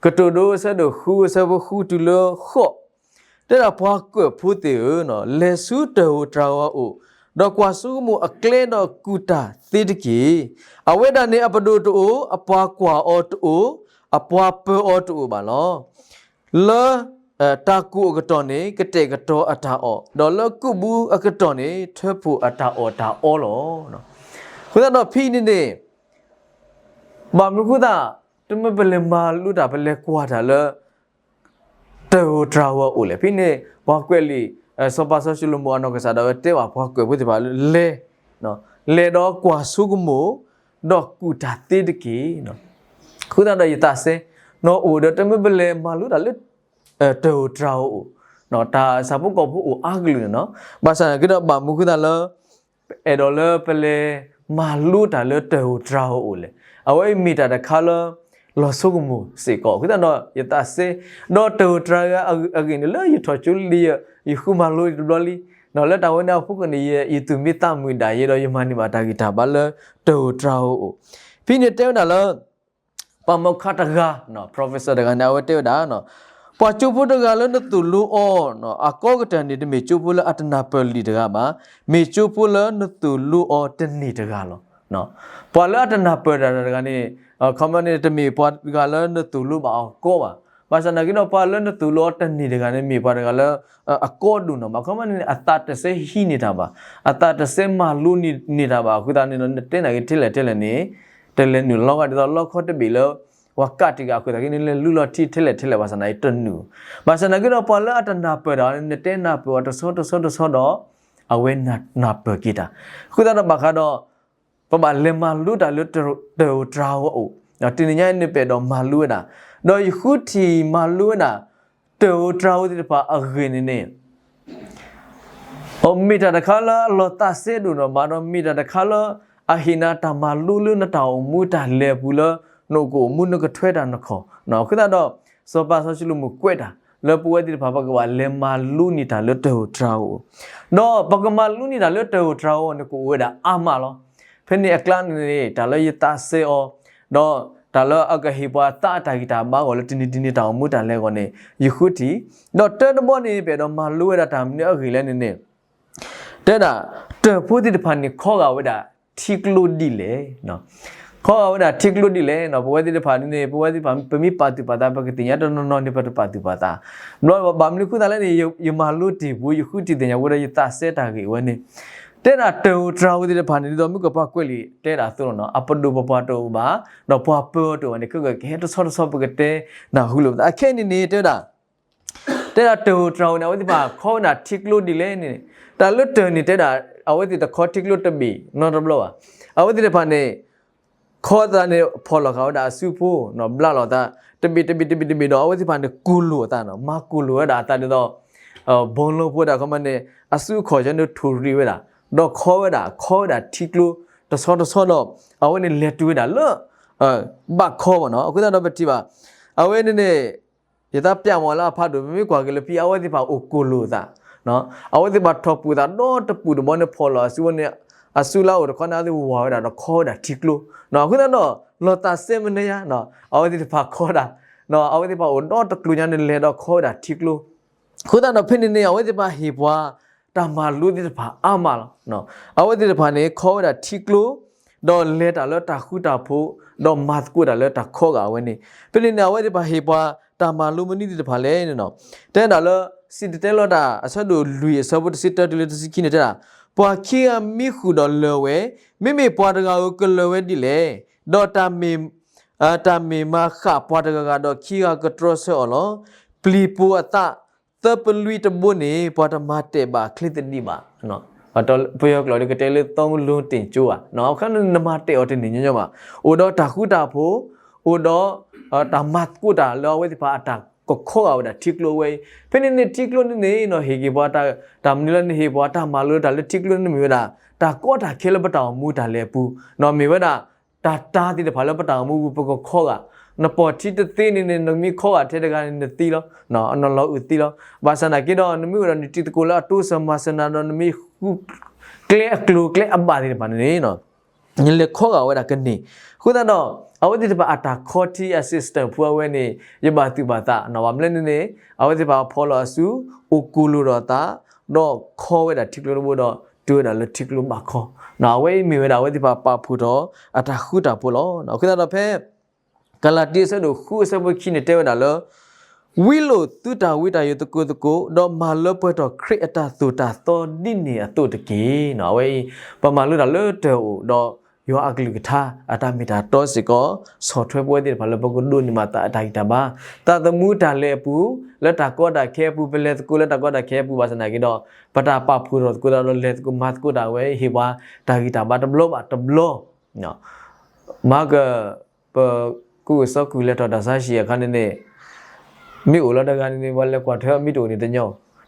ကတိၤဒိအဆၢဒိၣ်ဃုအဆၢဖိဃုတုၤလၢဃိး, တဲဒၣ်ပှၤကွဲးဖိသ့ၣ်ဧၢ, လဲၤဆူတၢ်ဧိၤတၢ်ဧိၤအအိၣ်, ဒီးကွၢ်ဆိကမိၣ်အကျဲဒီးကူၣ်တၢ်သ့တက့ၢ်. အဝဲဒၣ်န့ၣ်အပဒိၣ်တအိၣ်, အပှၤကွၢ်အီၤတအိၣ်, အပှၤပၢၤအီၤတအိၣ်ဘၣ်လီၤ. လၢ တၢ်ကူၣ်အကတီၢ်န့ၣ် ကတဲာ်ကတီၤအတၢ်အီၣ်, ဒီးလၢကူၣ်ဘုအကတီၢ်န့ၣ် ထၢဖှိၣ်အတၢ်အီၣ်တၢ်အီလီၤ. အဃိသတးဒီးဖဲအံၤန့ၣ်န့ၣ် ဘၣ်မနုၤအဃိသတး တမ့ၢ်ပလဲၤမၤလိတၢ် ပလဲၤကွၢ်တၢ်လၢ တၢ်ဧိၤတၢ်ဧိၤအအိၣ်လဲၣ်. ဖဲန့ၣ် ပှၤကွဲးလံာ် စီၤပၤစီၤၡလိၤမိၣ်အနီၢ်ကစၢ်ဒၣ်ဝဲတဲဘၣ်ပှၤကွဲးဖိသ့ၣ်တဖၣ်လၢ လဲၤ, လဲၤဒီးကွၢ်ဆိကမိၣ်, ဒီးကူၣ်တၢ်သ့တက့ၢ်. အဃိသတးဒီးယသးစဲ နီၢ်အိၣ်ဒီးတမ့ၢ်ပလဲၤမၤလိတၢ်လၢ တၢ်ဧိၤတၢ်ဧိၤအအိၣ်, တၢ်ဆၣ်ဖိကီၢ်ဖိအိၣ်အါကလုာ်န့ၣ်လီၤ. ဘၣ်ဆၣ်သနာ်က့ဒီးဘၣ်မနုၤအဃိသတးလၢ အဲၣ်ဒိးလၢပလဲၤမၤလိတၢ်လၢတၢ်ဧိၤတၢ်ဧိၤအအိၣ်လဲၣ်. အဝဲအံၤမ့ၢ်တၢ်တခါလၢ လီၤဆိကမိၣ်စ့ၢ်ကီး. အဃိသတးဒီးယသးစဲ ဒီးတၢ်ဧိၤတၢ်ဧိၤအဂ့ၢ်န့ၣ် လၢယထီၣ်ကၠိလံ ယဃုမၤလိတဘျီလံ, ဒီးလၢတၢ်ဝဲန့ၣ်အဖီခိၣ်န့ၣ် ယသူၣ်မံသးမုာ်ဒၣ်ယဲ ဒီးယမၤန့ၢ်ဘၣ်တၢ်ဂံၢ်တၢ်ဘါလၢတၢ်ဧိၤတၢ်ဧိၤအအိၣ်. ဖဲန့ၣ်တဲဝဲဒၣ်လၢ ပှၤမီၢ်ခါတဂၤ professor တဂၤန့ၣ် အဝဲတဲဝဲဒၣ် ပှၤကၠိဖိတဂၤလၢနသိၣ်လိအီၤ အကီကတၢၢ်န့ၣ် တမ့ၢ်ကၠိဖိလၢအတနၢ်ပၢၢ်လံာ်တဂၤဘၣ်, မ့ၢ်ကၠိဖိလၢနသိၣ်လိအီၤတန့ၢ်တဂၤလီၤ. ပှၤလၢအတနၢ်ပၢၢ်တၢ်တဂၤန့ၣ် ခီမီန့ၣ် တမ့ၢ်ပှၤတဂၤလၢနသိၣ်လိဘၣ်အီၤကီဘၣ်. ဘၣ်ဆၣ်သနာ်က့ဒီး ပှၤလၢနသိၣ်လိအီၤတန့ၢ်တဂၤန့ၣ် မ့ၢ်ပှၤတဂၤလၢ အကီဒိၣ်နီၤ ဘၣ်ခီမီန့ၣ် အသးတစဲဟံးန့ၢ်တၢ်ဘၣ်, အသးတစဲမၤလိန့ၢ်တၢ်ဘၣ်. အဃိသတးန့ၣ် နတဲနာ်က့ထဲလဲၣ်ထဲလဲၣ်န့ၣ် တလဲၤနုာ်လီၤဂာ်ဒ်သိးလီခီတဘ့ၣ်လၢ ပှၤကးတံာ်ဃာ်အဃိသတးက့န့ၣ် လဲၤလူလီၤထံထဲလဲၣ်ထဲလဲၣ်ဘၣ်ဆၣ်သနာ်က့တနုာ်. ဘၣ်ဆၣ်သနာ်က့ဒီး ပှၤလၢအတနၢ်ပၢၢ်တၢ်န့ၣ် နတဲနၢ်ပၢၢ်အီၤတဆီတဆီတဆီဒီး အဝဲနၢ်ပၢၢ်က့ၤတၢ်. အဃိသတးဒီးဘၣ်ဃးဒီး ပဘၣ်လဲၤမၤလိတၢ်လၢတၢ်ဧိၤတၢ်ဧိၤအအိၣ်, တနံၤညါအံၤန့ၣ် ပအဲၣ်ဒိးမၤလိဝဲဒၣ်, ဒီးယဃုထံၣ်မၤလိဝဲဒၣ် တၢ်ဧိၤတၢ်ဧိၤသ့ၣ်တဖၣ်အဂ့ၢ်န့ၣ်န့ၣ် မ့ၢ်တၢ်တခါလၢအလီၤသးစဲဒိၣ်နီၢ်မး ဒီးမ့ၢ်တၢ်တခါလၢ အဟ့ၣ်နၤတၢ်မၤလိလၢနတၢ်အိၣ်မူတၢ်လဲၤအပူၤလၢ နအိၣ်ကအိၣ်မူနကထွဲတၢ်နခီၣ်. အဃိသတးဒီး စီၤပၤစီၤၡလိၤမိၣ်ကွဲးတၢ် လၢပဝဲသ့ၣ်တဖၣ် ပကဘၣ်လဲၤမၤလိန့ၢ်တၢ်လၢတၢ်ဧိၤတၢ်ဧိၤ, ဒီးပကမၤလိန့ၢ်တၢ်လၢတၢ်ဧိၤတၢ်ဧိၤန့ၣ် ကအိၣ်ဝဲဒၣ်အါမးလီၤ. ဖဲန့ၣ်အကျါန့ၣ်န့ၣ် တၢ်လၢယသးစဲအီၤ ဒီးတၢ်လၢအကဟ့ၣ်ပှၤသးအတၢ်ဂံၢ်တၢ်ဘါအဂီၢ်လၢတနံၤတနံၤတၢ်အိၣ်မူတၢ်လဲၤအဂီၢ်န့ၣ် ယဃုထံၣ်, ဒီးတၢတဘီန့ၣ် ပအဲၣ်ဒိးမၤလိဝဲဒၣ်တၢ်မနုၤအဂ့ၢ်လဲၣ်န့ၣ်န့ၣ် တဲဒၣ် တၢ်ဖိသ့ၣ်တဖၣ်န့ၣ် ခီဂာ်ဝဲဒၣ်ထံကျိဒ်လဲၣ်. ခီဂာ်ဝဲဒၣ်ထံကျိဒ်လဲၣ်န့ၣ် ပဝဲသ့ၣ်တဖၣ်န့ၣ်န့ၣ် ပဝဲသ့ၣ်တဖၣ် ပမ့ၢ်ပာ်သူၣ်ပာ်သး ပကသ့ၣ်ညါတနီၤနီၤန့ၣ် ပတပာ်သူၣ်ပာ်သး. ဘျီဘၣ်မနုၤအဃိသတးလဲၣ်န့ၣ် ယမၤလိတ့ၢ်ပူၤ ယဃုထံၣ်သ့ၣ်ညါဝဲဒီးယသးစဲတၢ်ဂ့ၢ်ဝဲန့ၣ် တဲဒၣ်တၢ်ဧိၤတၢ်ဧိၤသ့ၣ်တဖၣ်န့ၣ် ဒ်သိးမုၢ်ကပၤကွဲးလံာ်တဲဒၣ်အသိးလီၤနီၤ အပဒိၣ်ပပှၢ်တအိၣ်ဘၣ်, ဒီးပှၤပၢၤအီၤတအိၣ်ဘၣ်န့ၣ် ခဲကဲကဟဲတဆီတဆီ ပကတဲနၢ်ဟူလိာ်ပသး အခဲအံၤန့ၣ်န့ၣ် တဲဝဲဒၣ် တဲဒၣ်တၢ်ဧိၤတၢ်ဧိၤန့ၣ် အဝဲသ့ၣ်တဖၣ်ခီဝဲဒၣ်ထံကျိဒ်လဲၣ်န့ၣ်, တၢ်လၢတၢ်န့ၣ်တဲဒၣ် အဝဲသ့ၣ်တခီထံကျိတဘ့ၣ်နီတဘျီဘၣ်. အဝဲသ့ၣ်တဖၣ်န့ၣ် ခီသးန့ၣ် ဖီၣ်လီၤဃာ်ဝဲဒၣ်အစုဖိနီၤ ဘျးလိာ်သး တဘ့ၣ်တဘ့ၣ်တဘ့ၣ်တဘ့ၣ်ဒီး အဝဲသ့ၣ်တဖၣ်န့ၣ် ကိၢ်လိာ်အသးနီၤ မၤကိၢ်လိာ်ဝဲဒၣ်အသးဒ်သိး ဘီလိဖိဒၣ်ခီမီန့ၣ် အစုအခီၣ်ဆၢန့ၣ်ထိၣ်ရံၣ်ဝဲဒၣ်, ဒီးခီဝဲဒၣ် ခီဝဲဒၣ်ထံကျိ တဆီတဆီဒီး အဝဲန့ၣ်လဲၤတုၤဝဲဒၣ်လၢ ဘၣ်ခီဘၣ်နီၤ. အဃိသတးဒီးပထံၣ်ဘၣ် အဝဲန့ၣ်န့ၣ် ယသးပျၢ်မးလၢအဖးဒိၣ် ပမ့ၢ်ကွၢ်က့ၤလၢဖဲအဝဲသ့ၣ်တဖၣ်အိၣ်ကိၢ်လိာ်အသး, အဝဲသ့ၣ်တဖၣ်ထီၣ်ပူၤသးဒီတပူၤတဘီန့ၣ် ဖီၣ်လီၤအစုဖိန့ၣ် အစုလၢအအိၣ်တခီန့ၣ် အဝဲသ့ၣ်ဝၤဝဲဒၣ်ဒီးခီဝဲဒၣ်ထံကျိ, အဃိသတးဒီး လီၤသးစဲမနုၤယါ အဝဲသ့ၣ်တဖၣ်ခီဒၣ်, အဝဲသ့ၣ်တဖၣ်အိၣ်ဒီတကျိၤညါန့ၣ် လဲၤဒီးခီဝဲဒၣ်ထံကျိ အဃိသတးဒီးဖဲန့ၣ်န့ၣ် အဝဲသ့ၣ်တဖၣ်ဟ့ၣ်ပှၤ တၢ်မၤလိသ့ၣ်တဖၣ်အါမးလီၤ. အဝဲသ့ၣ်တဖၣ်န့ၣ် ခီဝဲဒၣ်ထံကျိ, ဒီးလဲၤတၢ်လၢတၢ်ဃူတၢ်ဖိး, ဒီးမၤသကိးတၢ်လၢတၢ်ခီဂာ်အဝဲန့ၣ်, ဖဲန့ၣ်န့ၣ် အဝဲသ့ၣ်တဖၣ်ဟ့ၣ်ပှၤ တၢ်မၤလိမနုၤသ့ၣ်တဖၣ်လဲၣ်န့ၣ်လီၤ. တဲဒၣ်လၢ စံၣ်တဲၤတဲလီၤတၢ် အဆၢဒိၣ်လွံၢ်အဆၢဖိတဆံတၢတုၤလၢတဆံခံန့ၣ်တဲဒၣ်, ပှၤခံဂၤမံဃုာ်ဒီးလၢၤဝဲ, မ့မ့ၢ်ပှၤတဂၤဧိၤကလၢၤဝဲဒ်လဲၣ်, ဒီးတၢ်မ့ၢ် တၢ်မ့ၢ်မၤဃၣ်ပှၤတဂၤဂၤဒီးခံဂၤကတြီဆၢအီၤလီၤ. ပျံၤပိၤအသး သၢပလွံတဘိန့ၣ် ပှၤတမၤတဲာ်ဘၣ်ချ့သဒံးဘၣ်. ပယီၤကျိာ်ဒီးကတဲလၢ သုံးလုံးတင်ကြိး ဘၣ်, အခါန့ၣ်နမၤတဲာ်အီၤတန့ၢ်ညီညီဘၣ်. အိၣ်ဒီးတၢ်ဃူတၢ်ဖိး, အိၣ်ဒီး တၢ်မၤသကိးတၢ်လၢအဝဲသ့ၣ်တဖၣ်အတၢ်ကခီဂာ်ဝဲဒၣ်ထံကျိအဝဲအံၤ, ဖဲန့ၣ်န့ၣ်ထံကျိန့ၣ်န့ၣ် ဟ့ၣ်က့ၤပှၤ တၢ်မနုၤလၢနဟ့ၣ်ပှၤတၢ်မၤလိတၢ်လၢထံကျိန့ၣ်မ့ၢ်ဝဲဒၣ် တၢ်ကီတၢ်ခဲလၢပတၢ်အိၣ်မူတၢ်လဲၤအပူၤ, မ့ၢ်ဝဲဒၣ် တၢ်တၢ်သ့ၣ်တဖၣ်လၢပတၢ်အိၣ်မူပူၤ ပကခီဂာ်, နပိာ်ထံတသ့န့ၣ်န့ၣ် နမ့ၢ်ခီဂာ်ထဲတဂၤန့ၣ် နသံလီၤ, နလီၤအုးသံလီၤ. ဘၣ်ဆၣ်သနာ်က့ဒီး နမ့ၢ်အိၣ်ဒီးနတံၤသကိးလၢအတိစၢၤမၤစၢၤနၤဒီး နမ့ၢ်ဃုကျဲအကျိၤကျဲအဘၣ်သ့ၣ်တဖၣ်န့ၣ်န့ၣ် နလဲၤခီဂာ်ဝဲဒၣ်ကန့ၢ်. အဃိသတးဒီး အဝဲသ့ၣ်တဖၣ်အတၢ်ခီထံအ system ဖိအဝဲန့ၣ် ယဘၣ်သူၣ်ဘၣ်သး ဘၣ်မနုၤလဲၣ်န့ၣ် အဝဲသ့ၣ်တဖၣ်ဖီၣ်လီၤအစု အိၣ်ကိၢ်လိာ်ဒီးသး ဒီးခီဝဲဒၣ်ထံကျိတဘိဒီး တုၤဝဲဒၣ်လၢထံကျိဘၣ်ခီ, အဝဲအံၤမ့ၢ်ဝဲဒၣ်အဝဲသ့ၣ်တဖၣ်ပာ်ဖှိၣ်ထီၣ်အတၢ်ဃူတၢ်ဖိးလီၤ. အဃိသတးဒီးဖဲ ကလၤတံ အဆၢဒိၣ်ဃု အဆၢဖိခံန့ၣ် တဲဝဲဒၣ်လၢ ဝံလိာ်သုတၢ်ဝံတၢ်ယိးသကိးသကိး, ဒီးမၤလၢပှဲၤထီၣ်ခရံာ်အတၢ်သိၣ်တၢ်သီဒ်န့ၣ်အသိးတက့ၢ်. အဝဲအံၤ ပမၤလိတၢ်လၢတၢ်အိၣ်ဒီး ယွၤအကလုၢ်ကထါအတၢ်မ့ၢ်တၢ်တီစ့ၢ်ကီး ဆီၣ်ထွဲပဝဲသ့ၣ်တဖၣ်လၢပကဒိးန့ၢ်ဘၣ်သးအတၢ်ဂံၢ်တၢ်ဘါ, သးသမူတၢ်လဲၤအပူၤ, လၢတၢ်ကီတၢ်ခဲအပူၤ, ပလဲၤသကိးလၢတၢ်ကီတၢ်ခဲအပူၤဘၣ်ဆၣ်သနာ်က့ဒီး ပတၢ်ပာ်ဖှိၣ်ထီၣ်သကိးဒီးလဲၤသကိးမၤသကိးတၢ်ဝဲ ဟ့ၣ်ပှၤတၢ်ဂံၢ်တၢ်ဘါတဘျီဘၣ်တဘျီ မၤက ပကူၣ်ကစီကူၣ်လဲၤထီၣ်တၢ်ဆါဟံၣ်အခါန့ၣ်န့ၣ် မ့ၢ်အိၣ်လီၤတဂၤန့ၣ်န့ၣ် ပှၤလဲၤကွၢ်ထွဲအမ့ၢ်တအိၣ်န့ၣ်တညီ,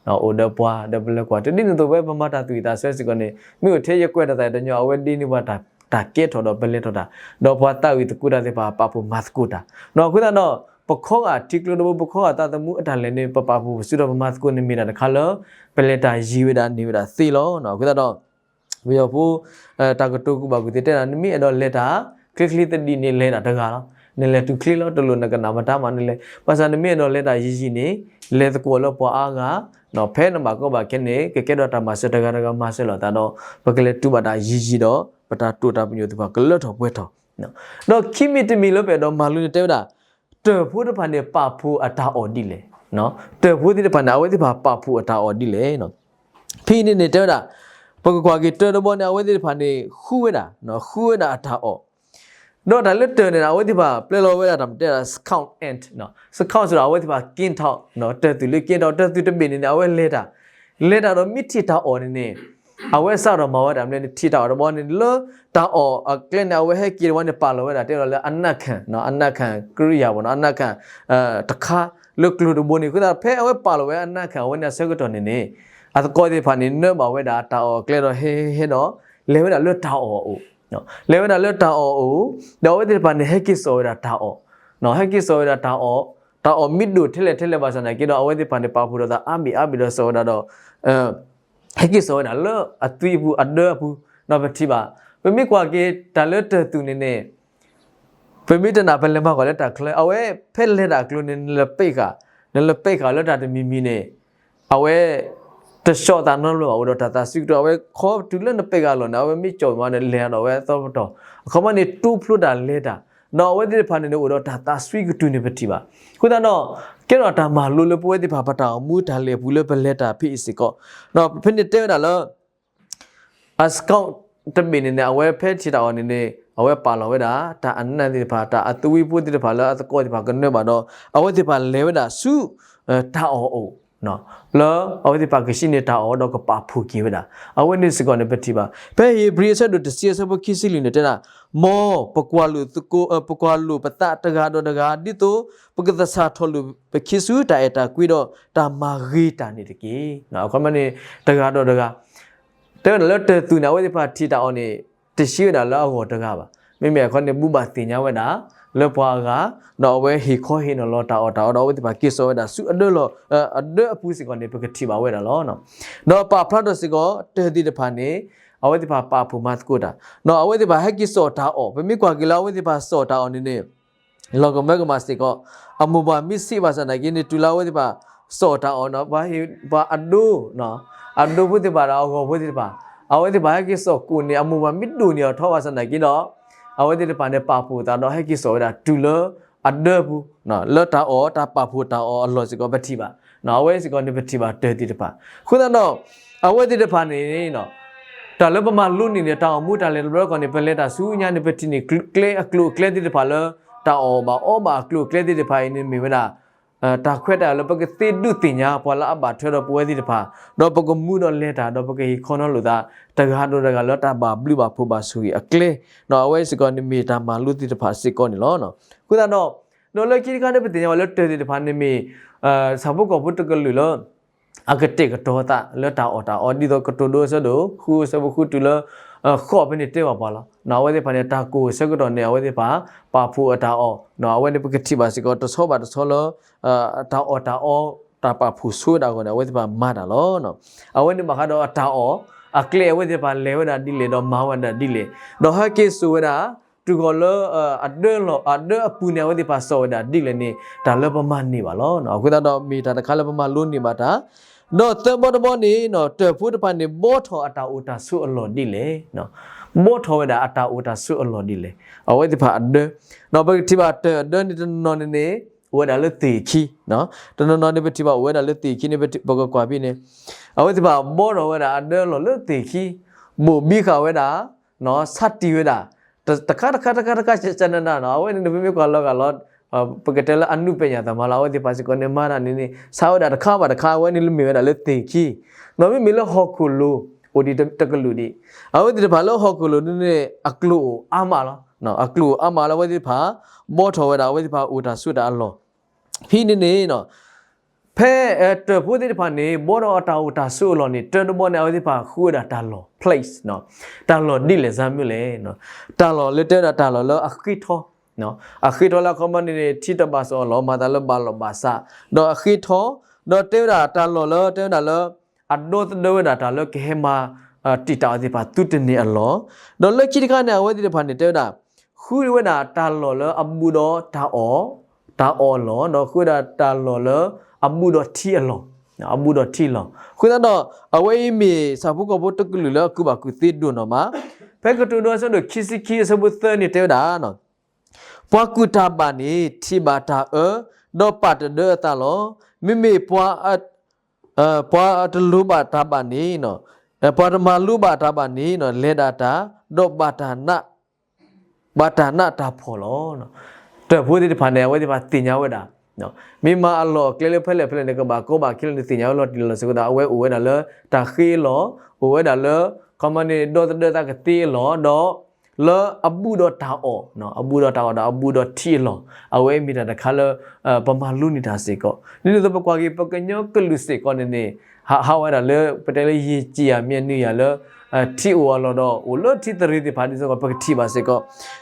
အိၣ်ဒီးပှၤဒီးပလဲၤကွၢ်ထွဲ ဒ်န့ၣ်အသိးဝဲ ပမၤတၢ်သူၣ်ဝံၣ်သးဆၢစ့ၢ်ကီးန့ၣ် မ့ၢ်အိၣ်ထဲယကွဲးတၢ်သးတညီ အဝဲဒ်န့ၢ်ပှၤတၢ်ကဲထီၣ်ဒီးပလဲၤထီၣ်တၢ်, ဒီးပှၤသးဝံၣ်သကိးတၢ်သ့ၣ်တဖၣ် ပာ်ဖှိၣ်မၤသကိးတၢ်, အဃိသတးဒီး ပခီဂာ်ထံကျိတဘိ ပခီဂာ်သးသမူအတၢ်လဲၤန့ၣ် ပပာ်ဖှိၣ်ပစုဒီးပမၤသကိးန့ၣ်မ့ၢ်တၢ်တခါလၢ ပလဲၤတၢ်ယံၤဝဲဒၣ်န့ၢ်ဝဲဒၣ်သ့လီၤ. အဃိသတးဒီး ပယီၤဖိ တၢ်ကတိၤကူၣ်ဘၣ်ကူၣ်သ့တဲဒၣ် နမ့ၢ်အဲၣ်ဒိးလဲၤတၢ် ချ့ချ့သဒံးန့ၣ် လဲၤတၢ်တဂၤလီၤ. နလဲၤတုၤချ့လီၤ တလိၣ်နကနၣ်မတၤမး နလဲၤ, ဘၣ်ဆၣ်နမ့ၢ်အဲၣ်ဒိးလဲၤတၢ်ယံၤယံၤန့ၣ် လဲၤသကိးလၢပှၤအါဂၤ, ဖဲနဘၣ်ကီဘၣ်ခဲန့ၣ် ကကဲထီၣ်တၢ်မၤစၢၤတဂၤတဂၤမၤစၢၤလိာ်သးဒီး ပကလဲၤတူၢ်ဘၣ်တၢ်ယံၤယံၤဒီး ပတၢ်တိာ်တၢ်ပညိၣ်သ့ၣ်တဖၣ်ကလၢထီၣ်ပှဲၤထီၣ်, ဒီးခံမံၤတမံၤလၢပအဲၣ်ဒိးမၤလိန့ၣ်တဲဝဲဒၣ် တၢၢ်ဖိသ့ၣ်တဖၣ်န့ၣ် ပာ်ဖှိၣ်အတၢ်အီၣ်ဒ်လဲၣ်, တၢၢ်ဖိသ့ၣ်တဖၣ်န့ၣ် အဝဲသ့ၣ်တဖၣ်ပာ်ဖှိၣ်အတၢ်အီၣ်ဒ်လဲၣ်. ဖဲအံၤန့ၣ်န့ၣ် တဲဝဲဒၣ် ပကကွၢ်က့ၤတၢၢ်တဘီန့ၣ် အဝဲသ့ၣ်တဖၣ်န့ၣ် ဃုဝဲဒၣ်, ဃုဝဲဒၣ်အတၢ်အီၣ်, ဒီးတၢ်လၢတၢၢ်န့ၣ် အဝဲသ့ၣ်တဖၣ် ပျဲလီၤဝဲဒၣ်တၢ်မတဲဒၣ် scout ant, scout စ့ၢ်ဒီး အဝဲသ့ၣ်တဖၣ်က့ထီၣ် တၢၢ်သူၣ်လၢက့ထီၣ် တၢၢ်သူၣ်တဘ့ၣ်န့ၣ်န့ၣ် အဝဲလဲၤတၢ်, လဲၤတၢ်ဒီးမ့ၢ်ထံၣ်တၢ်အီၣ်န့ၣ်န့ၣ် အဝဲစးထီၣ်မၤဝဲဒၣ်မနုၤလဲၣ်န့ၣ် ထံၣ်တၢ်အီၣ်တဘီန့ၣ် လၢတၢ်အီၣ်အကျဲန့ၣ် အဝဲဟဲက့ၤတဘီန့ၣ် ပာ်လီၤဝဲဒၣ် တဲလီၤလၢအနၣ်ခၣ်, အနၣ်ခၣ်ကရံယၤဘၣ်နီၤ အနၣ်ခၣ် တခါလၢကျိၤတဘိန့ၣ် အဃိသတး ဖဲအဝဲပာ်လီၤဝဲအနၣ်ခၣ်အဝဲန့ၣ်အဆၢကတီၢ်န့ၣ်န့ၣ် အသကိးသ့ၣ်တဖၣ်န့ၣ် နၢဘၣ်ဝဲဒၣ်တၢ်အီၣ်အကျဲဒီးဟဲဟဲဒီး လဲၤဝဲဒၣ်လၢတၢ်အီၣ်အအိၣ်, လဲၤဝဲဒၣ်လၢတၢ်အီၣ်အအိၣ်, ဒီးအဝဲသ့ၣ်တဖၣ်န့ၣ် ဟဲက့ၤစိာ်ဝဲဒၣ်တၢ်အီၣ်, ဟဲက့ၤစိာ်ဝဲဒၣ်တၢ်အီၣ်, တၢ်အီၣ်မ့ၢ်ဒိၣ်ထဲလဲၣ်ထဲလဲၣ်ဘၣ်ဆၣ်သနာ်က့ဒီး အဝဲသ့ၣ်တဖၣ်န့ၣ် ပာ်ဖှိၣ်ထီၣ်သးအါဘ့ၣ်အါဘ့ၣ်ဒီးစိာ်ဝဲဒၣ်ဒီး ဟဲက့ၤစိာ်ဝဲဒၣ်လၢအသွံအပူၤ အဒၢအပူၤ ဒီးပထံၣ်ဘၣ်. ပမ့ၢ်ကွၢ်က့ၤတၢ်လၢတၢၢ်သူၣ်န့ၣ်န့ၣ် ပမ့ၢ်တနာ်ပလဲၤမၤကွၢ်လၢတၢ်ချၢ အဝဲဖဲလဲၤတၢ်အကျိၤန့ၣ် နလဲၤပဲာ်ဃာ်, နလဲၤပဲာ်ဃာ်လၢတၢ်တမံၤမံၤန့ၣ် အဝဲ တဆှီသးနီတဘျီဘၣ် အိၣ်ဒီးတၢ်သးစွံကတုၤ အဝဲခီတုၤလၢနပဲာ်ဃာ်လီၤန့ၣ် အဝဲမ့ၢ်ကၠီၣ်မးန့ၣ် လဲၤဒီးအဝဲအသီပတီၢ် အခီပညီန့ၣ် တိဖျိတၢ်လဲၤတၢ်, ဒီးအဝဲသ့ၣ်တဖၣ်န့ၣ်န့ၣ် အိၣ်ဒီးတၢ်သးစွံကတုၤန့ၣ်ပထံၣ်ဘၣ်. အဃိသတးဒီး ကဲထီၣ်တၢ်မၤလိလၢပဝဲသ့ၣ်တဖၣ်ပတၢ်အိၣ်မူတၢ်လဲၤအပူၤလၢပလဲၤတၢ်ဖဲအံၤစ့ၢ်ကီး, ဒီးဖဲန့ၣ်တဲဝဲဒၣ်လၢ အ scout တဘ့ၣ်န့ၣ်န့ၣ် အဝဲဖဲထံၣ်တၢ်အီၣ်န့ၣ်န့ၣ် အဝဲပာ်လီၤဝဲဒၣ် တၢ်အနၢ်သ့ၣ်တဖၣ် တၢ်အသွံဖိသ့ၣ်တဖၣ်လၢအသကိးသ့ၣ်တဖၣ်ကနၢဘၣ်ဒီး အဝဲသ့ၣ်တဖၣ်လဲၤဝဲဒၣ်ဆူ တၢ်အီၣ်အအိၣ် လၢအဝဲသ့ၣ်တဖၣ်ကဟံးန့ၢ်တၢ်အီၣ်ဒီးကပာ်ဖှိၣ်က့ၤဝဲဒၣ် အဝဲန့ၣ်စ့ၢ်ကီးန့ၣ်ပထံၣ်ဘၣ်. ဖဲဧ့ၤဘြံၤအဆၢဒိၣ်တဆံအဆၢဖိခံဆံလွံၢ်န့ၣ်တဲဒၣ်, မ်ပကွၢ်လိာ်သကိး ပကွၢ်လိာ်ပသးတဂၤဒီးတဂၤ ဒ်သိးပကသဆၣ်ထီၣ်လိာ်ပခံဆူတၢ်အဲၣ်တၢ်ကွံဒီးတၢ်မၤဂ့ၤတၢ်န့ၣ်တက့ၢ်. အခီပညီန့ၣ် တဂၤဒီးတဂၤ တဲဝဲဒၣ်လၢတၢၢ်သူၣ်န့ၣ် အဝဲသ့ၣ်တဖၣ်ထံၣ်တၢ်အီၣ်န့ၣ် တဆံးဝဲဒၣ်လၢအဂီၢ်တဂၤဘၣ်. မ့မ့ၢ်အခီန့ၣ် ဘူၣ်ဘၣ်သ့ၣ်ညါဝဲဒၣ် လၢပှၤအဂၤ ဒီးအဝဲဟ့ၣ်ခီဟ့ၣ်နီၤလီၤတၢ်အီၣ်တၢ်အီဒီး အဝဲသ့ၣ်တဖၣ်က့ၤစိာ်ဝဲဒၣ်ဆူအဒၢလီၤ အဒၢအပူၤစ့ၢ်ကီးန့ၣ် ပကထံၣ်ဘၣ်ဝဲဒၣ်လီၤ. ဒီးပာ်ဖျါထီၣ်စ့ၢ်ကီး တၢၢ်သ့ၣ်တဖၣ်န့ၣ် အဝဲသ့ၣ်တဖၣ်ပာ်ဖှိၣ်မၤသကိးတၢ် ဒီးအဝဲသ့ၣ်တဖၣ်ဟဲက့ၤစိာ်တၢ်အီၣ် ပမ့ၢ်ကွၢ်က့ၤလၢအဝဲသ့ၣ်တဖၣ်စိာ်တၢ်အီၣ်န့ၣ်န့ၣ် လီၤကမၢကမၣ်စ့ၢ်ကီး အမိၢ်ပှၢ်မ့ၢ်ဆံးဘၣ်ဆၣ်သနာ်က့န့ၣ် တုၤလၢအဝဲသ့ၣ်တဖၣ်စိာ်တၢ်အီၣ်န့ၣ် ပှၤအဒိ အဒိဖိသ့ၣ်တဖၣ်ဒီးအဂီၤဖိသ့ၣ်တဖၣ် အဝဲသ့ၣ်တဖၣ်ဟဲက့ၤစိာ်ကိၣ်န့ၣ် အမိၢ်ပှၢ်မ့ၢ်ဒိၣ်န့ၢ်အီၤထီဘၣ်ဆၣ်သနာ်က့ဒီး အဝဲသ့ၣ်တဖၣ်န့ၣ် ပာ်ဖှိၣ်သးဒီးဟဲက့ၤစိာ်ဝဲဒၣ်တုၤလၢအဒၢပူၤ လၢတၢ်အီၣ် တၢ်ပာ်ဖှိၣ်တၢ်အီၣ်အလီၢ်စ့ၢ်ကီးပထံၣ်ဘၣ်. အဝဲစ့ၢ်ကီးန့ၣ်ပထံၣ်ဘၣ်တၢၢ်သ့ၣ်တဖၣ် အဃိသတးဒီး အဝဲသ့ၣ်တဖၣ်န့ၣ် တၢ်လၢပမၤလိန့ၢ်န့ၣ် တၢ်အိၣ်မူတၢ်လဲၤတဘျီတခီၣ်န့ၣ် ပလဲၤတၢ်ဆူညါန့ၣ် ပထံၣ်န့ၢ်ကျဲအကျိၤအကျဲသ့ၣ်တဖၣ်လၢ တၢ်အီၣ်ဘၣ်အီဘၣ်အကျိၤအကျဲသ့ၣ်တဖၣ်အံၤန့ၣ်မ့ၢ်ဝဲဒၣ် တၢ်ခွဲးတၢ်ယာ်လၢပကသ့ဒုးသ့ၣ်ညါပှၤလၢအဘၣ်ထွဲဒီးပဝဲသ့ၣ်တဖၣ် ဒီးပကမူဒီးလဲၤတၢ် ဒီးပကဟ့ၣ်ခီနီၤလိာ်သး တဂၤဒီးတဂၤလၢတၢ်ဘၣ်ဘျုးဘၣ်ဖှိၣ်ဘၣ်ဆိၣ်ဂ့ၤအကျဲ ဒီးအဝဲစ့ၢ်ကီးန့ၣ်မ့ၢ်တၢ်မၤလိသ့ၣ်တဖၣ်စ့ၢ်ကီးန့ၣ်လီၤ. အဃိသတးဒီး ဒီးလၢခံတခါန့ၣ် ပသ့ၣ်ညါဘၣ်လၢတၢၢ်သ့ၣ်တဖၣ်န့ၣ်မ့ၢ် ဆၣ်ဖိကီၢ်ဖိတကလုာ်လၢ အကတဲာ်ကတီၤသးလၢတၢ်အီၣ်တၢ်အီ ဒ်သိးကတိၤဒိအဆၢဒိၣ်ဃု အဆၢဖိဃုတုၤလၢ ဃိးဖဲန့ၣ်တဲဘၣ်ပှၤလီၤ. အဝဲသ့ၣ်တဖၣ်န့ၣ် တၢ်ကိၢ်အဆၢကတီၢ်န့ၣ် အဝဲသ့ၣ်တဖၣ် ပာ်ဖှိၣ်အတၢ်အီၣ် အဝဲန့ၣ်ပကထံၣ်ဘၣ်စ့ၢ်ကီးတဆီဘၣ်တဆီလၢ တၢ်အီၣ်တၢ်အီ တၢ်ပာ်ဖှိၣ်ဆိဝဲဒၣ်အဂီၢ်န့ၣ် အဝဲသ့ၣ်တဖၣ်မၤတၢ်လီၤ. အဝဲန့ၣ်ဘၣ်ဃးဒီးအတၢ်အီၣ် အကျဲအဝဲသ့ၣ်တဖၣ်လဲၤဝဲဒၣ်ဒ်လဲၣ် ဒီးမၤဝဲဒၣ်ဒ်လဲၣ် ဒီးဟဲက့ၤစိာ်ဝဲဒၣ် တုၤဃီၤလၢ အဒၢလီၤ အဒၢအပူၤန့ၣ် အဝဲသ့ၣ်တဖၣ်စိာ်ဝဲဒၣ်ဒ်လဲၣ်န့ၣ် တၢ်လၢပမၤန့ၢ်ဘၣ်လီၤ. အဃိသတးဒီးမ့ၢ်တၢ်တခါလၢပမၤလိန့ၢ်ဘၣ်တၢ်, ဒီးသၢဘီတဘီန့ၣ် တၢၢ်ဖိတဖၣ်န့ၣ် ဘှီထီၣ်အတၢ်အိၣ်တၢ်ဆိးအလီၢ်ဒ်လဲၣ်, ဘှီထီၣ်ဝဲဒၣ်အတၢ်အိၣ်တၢ်ဆိးအလီၢ်ဒ်လဲၣ်, အဝဲသ့ၣ်တဖၣ်အဒၢ, ဒီးပကထံၣ်ဘၣ်တၢၢ်အဒၢန့ၣ်တနီၤနီၤန့ၣ်န့ၣ် အိၣ်ဝဲဒၣ်လၢသ့ၣ်ခံ, တနီၤနီၤန့ၣ်ပထံၣ်ဘၣ်အိၣ်ဝဲဒၣ်လၢသ့ၣ်ခံန့ၣ် ပကကွၢ်ဖဲန့ၣ် အဝဲသ့ၣ်တဖၣ်ဘှီထီၣ်ဝဲဒၣ်အဒၢအလီၢ်လၢသ့ၣ်ခံ, ဘိၣ်ဘံဃာ်ဝဲဒၣ်, ဆါတံၢ်ဝဲဒၣ်, တခါတခါတခါတခါ ကနနနီၤ အဝဲန့ၣ်နမ့မ့ၢ်ကွၢ်လီၤဂာ်လီၤ, ပကတဲလၢအနုပညာသမားလီၤ အဝဲသ့ၣ်တဖၣ်စ့ၢ်ကီးန့ၣ် မၤတၢ်န့ၣ်န့ၣ် ဆါဝဲဒၣ်တခါဘၣ်တခါ အဝဲန့ၣ်လၢမ့ၢ်ဝဲဒၣ်လၢသ့ၣ်ခံ, ဒီးမ့မ့ၢ်လၢဟီၣ်ခိၣ်လိၤ အိၣ်ဒံးတကလုာ်ဒံး, အဝဲသ့ၣ်တဖၣ်လၢဟီၣ်ခိၣ်လိၤန့ၣ်န့ၣ် အကျိၤအိၣ်အါမးလီၤ, အကျိၤအိၣ်အါမးလၢအဝဲသ့ၣ်တဖၣ် ဘှီထီၣ်ဝဲဒၣ်အဝဲသ့ၣ်တဖၣ်အိၣ်တၢ်ဆိးတၢ်အလီၢ် ဖဲန့ၣ်န့ၣ် ဖဲတၢၢ်ဖိသ့ၣ်တဖၣ်န့ၣ် ဘှီထီၣ်အတၢ်အိၣ်တၢ်ဆိးအလီၢ်န့ၣ် တၢတဘီန့ၣ် အဝဲသ့ၣ်တဖၣ်ဃုဝဲဒၣ်တၢ်လီၢ် place တၢ်လီၢ်ဒ်လဲၣ်စ့ၢ်မ့ၢ်လဲၣ်, တၢ်လီၢ်လၢတဲဝဲဒၣ်တၢ်လီၢ်လၢအဃ့ထီ, အဃ့ထီလၢအခီပညီန့ၣ်န့ၣ် ထံတဘၣ်စီၣ်အလီၢ် မၤသးလၢဘၣ်လီၢ်ဘၣ်စး, ဒီးအဃ့ထီ, ဒီးတဲဝဲဒၣ်တၢ်လီၢ်လၢတဲဝဲဒၣ်လၢ အဒီသဒၢဝဲဒၣ်တၢ်လၢကဟဲမၤ တံာ်တာ်အီၤသ့ၣ်တဖၣ်သုတန့ၢ်အလီၢ်, ဒီးလၢခံတခါန့ၣ် အဝဲသ့ၣ်တဖၣ်န့ၣ် တဲဝဲဒၣ် ဃုဝဲဒၣ်တၢ်လီၢ်လၢအဘူးဒီးတၢ်အီၣ်, တၢ်အီၣ်အလီၢ်, ဒီးဃုဝဲဒၣ်တၢ်လီၢ်လၢအဘူးဒီးထံအလီၢ်, အဘူးဒီးထံအလီၢ်, အဃိသတးဒီး အဝဲအံၤမ့ၢ်ဆၣ်ဖိကီၢ်ဖိတကလုာ်လၢအကူၣ်ဘၣ်ကူၣ်သ့ဒိၣ်နီၢ်မး, ဖဲကတိၤဒိအဆၢဒိၣ်ခံဆံခံအဆၢဖိသၢန့ၣ်တဲဝဲဒၣ် ပှၤကူၣ်တၢ်ဘၣ်န့ၣ် ထံၣ်ဘၣ်တၢ်အၢ, ဒီးပာ်တဒၢအသးလီၤ. မ့မ့ၢ်ပှၤ ပှၤတလိၤဘၣ်တၢ်ဘၣ်န့ၣ်, ပှၤတမၤလိဘၣ်တၢ်ဘၣ်န့ၣ် လဲၤဒၣ်တၢ်, ဒီးဘၣ်တၢ်နးတၢ်ဖှီၣ်လီၤ. တၢၢ်ဖိသ့ၣ်တဖၣ်န့ၣ် အဝဲသ့ၣ်တဖၣ်သ့ၣ်ညါဝဲဒၣ်, မ့ၢ်မၤအလီၢ်အကျဲလၢဖဲလဲၣ်ဖဲလဲၣ်န့ၣ် ကဘၣ်ကီဘၣ်ခဲလၢာ်န့ၣ် သ့ၣ်ညါဝဲလီၤတံၢ်လီၤဆဲးအဃိသတး အဝဲအိၣ်ဝဲဒၣ်လၢတၢ်ဃ့အလီၢ်, အိၣ်ဝဲဒၣ်လၢ ခီမီန့ၣ် ဒီသဒၢသးကသ့အလီၢ်, ဒီးလၢအဘူးဒီးတၢ်အီၣ်, အဘူးဒီးတၢ်အီၣ်ဒီးအဘူးဒီးထံအလီၢ်, အဝဲမ့ၢ်တၢ်တခါလၢ ပမၤလိန့ၢ်တၢ်စ့ၢ်ကီး, ဒ်န့ၣ်အသိးပကွၢ်က့ၤ ပကညီကလုာ်စ့ၢ်ကီးန့ၣ်န့ၣ် ဟးဟးဝဲဒၣ်လၢ ပတဲလၢယံာ်ကံာ်ယၤမ့ၢ်နုာ်ယၤလၢ ထံအိၣ်အလီၢ်ဒီး အိၣ်လၢထံသရ့ၤသ့ၣ်တဖၣ်ဒ်သိးကီး ပကထံၣ်ဘၣ်စ့ၢ်ကီး,